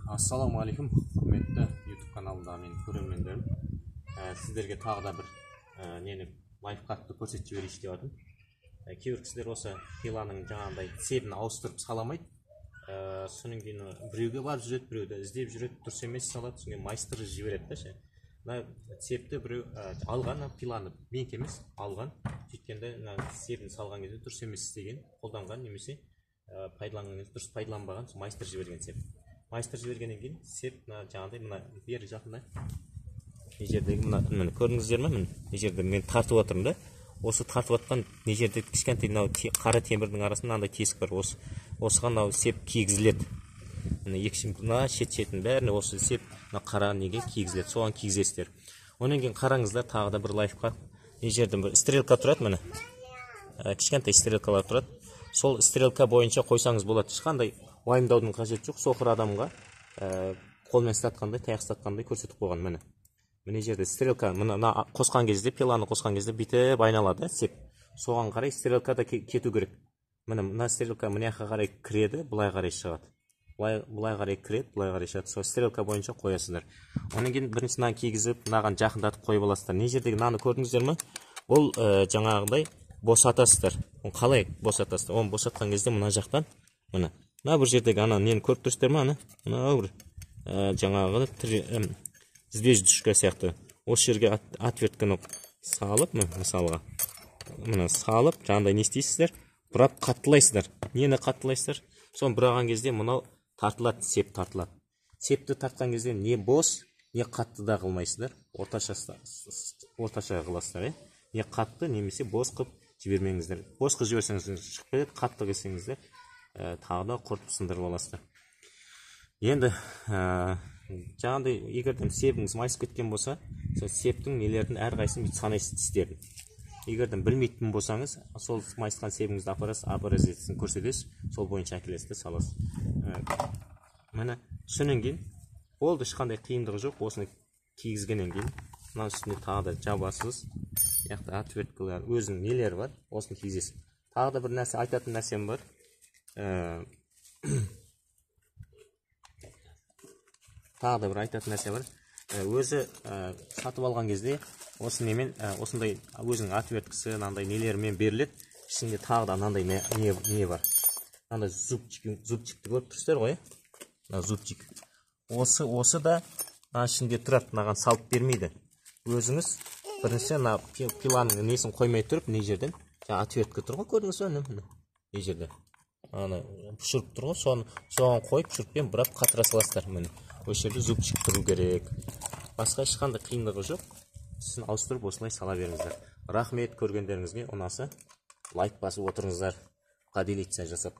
Ассалаумағалейкум, құрметті YouTube каналындағы менің көрермендерім. Сіздерге тағы да бір нені лайфхакты көрсетіп жіберейінші деп жатырмын. Кейбір кісілер осы пиланың жаңағындай себін ауыстырып саламайды. Содан кейін біреуге барып жүреді, біреуді іздеп жүреді, дұрыс емес салады, содан кейін майстыры жібереді да ше. Мына септі біреу алған, пиланы менікі емес, алған. Сөйткенде мына себін салған кезде дұрыс емес істеген, қолданған немесе пайдаланған кезде дұрыс пайдаланбаған, сол майстер жіберген сеп. Майстер жібергеннен кейін сеп мына жаңағыдай мына бері жақында мына жердегі мына міне көрдіңіздер ме, міне мына жерде мен тартып жатырмын да, осы тартып жатқан мына жерде кішкентай мынау қара темірдің арасында мынандай тесік бар, осыған мынау сеп кигізіледі. Міне екі мына шет шетін бәріне осы сеп мына қара неге кигізіледі, соған кигізесіздер. Одан кейін қараңыздар, тағы да бір лайфхак. Мына жерде бір стрелка тұрады, міне кішкентай стрелкалар тұрады. Сол стрелка бойынша қойсаңыз болады, ешқандай уайымдаудың қажеті жоқ. Соқыр адамға қолмен ұстатқандай, таяқ ұстатқандай көрсетіп қойған. Міне мына жерде стрелка, мына қосқан кезде, пиланы қосқан кезде бүйтіп айналады сеп, соған қарай стрелка да кету керек. Міне мына стрелка мына жаққа қарай кіреді, былай қарай шығады, былай қарай кіреді, былай қарай шығады. Сол стрелка бойынша қоясыздар. Одан кейін бірінші мынаны кигізіп, мынаған жақындатып қойып аласыздар. Мына жердегі мынаны көрдіңіздер ме? Бұл жаңағыдай босатасыздар. Оны қалай босатасыздар? Оны босатқан кезде мына жақтан мына мына бір жердегі ана нені көріп тұрсыздар ма? Ана мына бір жаңағы звездочка сияқты осы жерге отвертканы салып, мысалға мына салып, жаңағыдай не істейсіздер? Бұрап қаттылайсыздар. Нені қаттылайсыздар? Соны бұраған кезде мынау тартылады, сеп тартылады. Септі тартқан кезде не бос, не қатты да қылмайсыздар, орташа қыласыздар, не қатты немесе бос қылып жібермеңіздер. Бос қылып жіберсеңіздер шығып кетеді, қатты қылсаңыздар тағы да құртып сындырып аласыздар. Енді жаңағыдай егер де себіңіз майысып кеткен болса, сол септің нелердің әрқайсысын бүйтіп санайсыз, тістерін. Егер де білмейтін болсаңыз, сол майысқан себіңізді апарасыз, образецін көрсетесіз, сол бойынша әкелесіз де саласыз. Міне содан кейін болды, ешқандай қиындығы жоқ. Осыны кигізгеннен кейін мына үстіне тағы да жабасыз. Мына жақта отверткалар, өзінің нелері бар, осыны кигізесіз. Тағы да бір нәрсе айтатын нәрсем бар. Тағы да бір айтатын нәрсе бар. Өзі сатып алған кезде осы немен, осындай өзінің отверткісі, мынандай нелерімен беріледі. Ішінде тағы да мынандай не бар. Мынандай зубчикті көріп тұрсыздар ғой, мына зубчик. Осы да мына ішінде тұрады, мынаған салып бермейді. Өзіңіз бірінші мына пиланың несін қоймай тұрып, мына жерден жаңа отвертка тұр ғой, көрдіңіз бе? Міне мына жерде ана шүріп тұр ғой, соған қойып шүріппен бұрап қатыра саласыздар. Міне осы жерде зубчик тұру керек. Басқа ешқандай қиындығы жоқ. Тісін ауыстырып осылай сала беріңіздер. Рахмет көргендеріңізге, ұнаса лайк басып отырыңыздар, поделиться жасап.